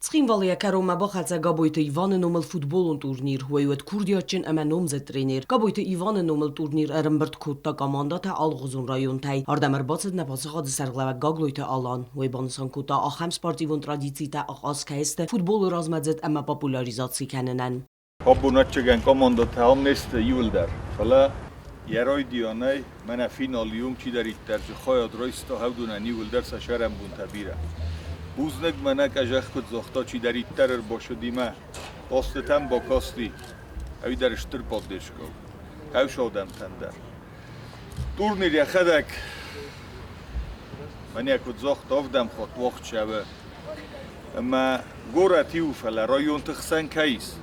Цхинвалы йӕ кӕронмӕ бахӕццӕ Габойты Иваны номыл футболон турнир. Уый уыд курдиатджын ӕмӕ номдзыд тренер. Габойты Иваны номыл турнир ӕрӕмбырд кодта командӕтӕ алыгъуызон районтӕй. Ардӕм ӕрбацыд нӕ паддзахады сӕргълӕууӕг Гаглойты Алан. Уый банысан кодта, ахӕм спортивон традицитӕ ахъаз кӕй сты футболы размӕдзыд ӕмӕ популяризаци кӕнынӕн. Абон ӕцӕгӕн командӕтӕ ам не сты иуылдӕр, фӕлӕ йӕ райдианӕй мӕнӕ финалы уым чидӕриддӕр дзы хайад райста, уыдонӕн иуылдӕр сӕ сӕрӕнбонтӕ бирӕ. Бузныг мӕнӕ къӕзӕх куыд загъта, чидӕриддӕр ӕрбацыди мӕ хъазтытӕм бакасти, ӕви дӕр стыр поддержка у ӕфсадӕнтӕн дӕр. Турнир йӕхӕдӕг мӕнӕ куыд загъта, ӕвдӕм хатт уагъд цӕуы. Ӕмӕ горӕт иу, фӕлӕ районты хсӕн кӕй ис,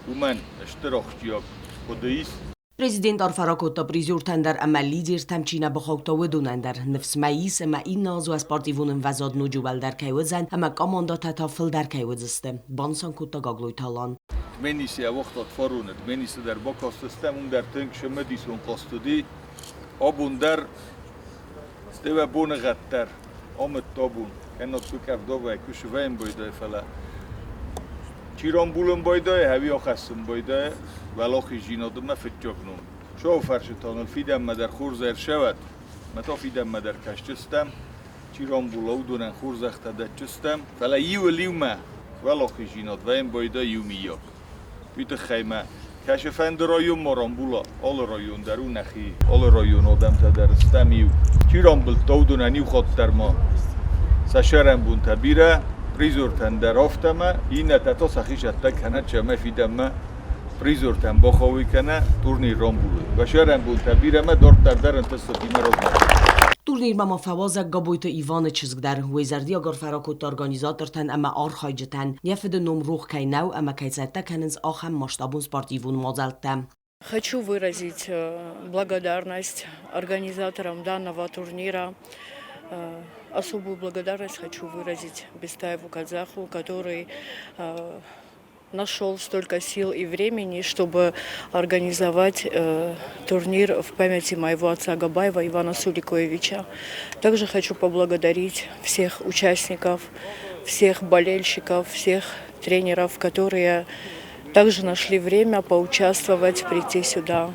уымӕн стыр ахсджиаг хъуыды ис. Президент арфӕ ракодта призертӕн дӕр ӕмӕ лидертӕм чи нӕ бахаудта, уыдонӕн дӕр. Ныфс мӕ ис, ӕмӕ иннӕ аз уӕ спортивон ӕмвӕзад ноджы уӕлдӕр кӕй уыдзӕн ӕмӕ командӕтӕ та фылдӕр кӕй уыдзысты, банысан кодта Гаглойты Алан. Дменисы ауагътат фароны, Дменисы дӕр бакастыстӕм, уым дӕр тынг цымыдисон хъазт уыди. Абон дӕр стӕй боныгъӕд дӕр амыдта бон, кӕннод куы къӕвдавай, куы сывӕйын байдайы, фӕлӕ чи рамбулын байдайы, ӕви ахӕссын байдайы, уӕлахиздзинадмӕ фыццаг ном. Сауфарсы та ныл фидӕнмӕ дӕр хорз ӕрсӕвӕд, мӕ та фидӕнмӕ дӕр кӕсджыстӕм, чи рамбула, уыдонӕн хорзӕхтӕ дӕтджыстӕм, фӕлӕ иуыл иумӕ уӕлахиздзинад вӕйын байдайы иу миййаг. Уый тыххӕй мӕ кӕсы фӕнды районмӕ рамбула, алы район дӕр у нӕхи, алы районы адӕмтӕ дӕр стӕм иу. Чи рамбылдта, уыдонӕн иу хатт дӕр ма сӕ сӕрӕнбонтӕ бирӕ, призертӕн дӕр афтӕмӕ, иннӕтӕ та сӕхи сӕттӕ кӕнӕд сӕмӕ фидӕнмӕ призертӕн бахауой кӕнӕ турнир рамбулой. Уӕ сӕрӕнбонтӕ бирӕ мӕ дарддӕр дӕр ӕнтыстытимӕ размӕ. Турнирмӕ ма фӕуазӕг Габойты Иваны чызг дӕр. Уый зӕрдиаг арфӕ ракодта организатортӕн ӕмӕ архайджытӕн. Йӕ фыды ном рох кӕй нӕу ӕмӕ кӕй цӕттӕ кӕнынц ахӕм масштабон спортивон мадзӕлттӕ. Хочу выразить благодарность организаторам данного турнира. Особую благодарность хочу выразить Бестаеву Казаху, который нашел столько сил и времени, чтобы организовать турнир в памяти моего отца Габаева Ивана Суликоевича. Также хочу поблагодарить всех участников, всех болельщиков, всех тренеров, которые также нашли время поучаствовать, прийти сюда.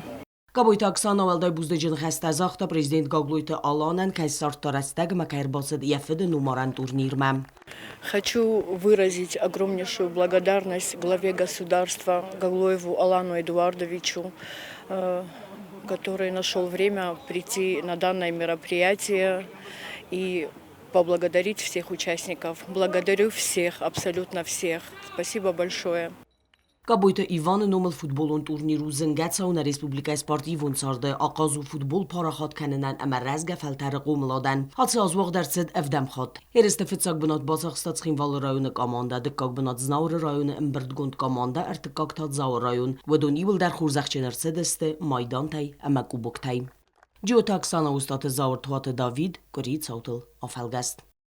Габойты Оксана уӕлдай бузныджы ныхӕстӕ загъта президент Гаглойты Аланӕн, кӕй ссардта рӕстӕг ӕмӕ кӕй ӕрбацыд йӕ фыды номарӕн турнирмӕ. Хочу выразить огромнейшую благодарность главе государства Гаглоеву Алану Эдуардовичу, который нашел время прийти на данное мероприятие и поблагодарить всех участников. Благодарю всех, абсолютно всех. Спасибо большое. Габойты Иваны номыл футболон турнир у зынгӕ цау нӕ республикӕйы спортивон царды, ахъаз у футбол парахат кӕнынӕн ӕмӕ рӕзгӕ фӕлтӕры хъомыладӕн. Ацы аз уагъд ӕрцыд ӕвдӕм хатт. Ерысты фыццаг бынат бацахста Цхинвалы районы командӕ, дыккаг бынат Знауыры районы ӕмбырдгонд командӕ, ӕртыккаг та Дзауы район. Уыдон иууылдӕр хорзӕхджын ӕрцыдысты майдантӕй ӕмӕ кубоктӕй. Джиоты Оксана, Устаты Зауыр, Туаты Давид, къуырийы цаутыл афӕлгӕст.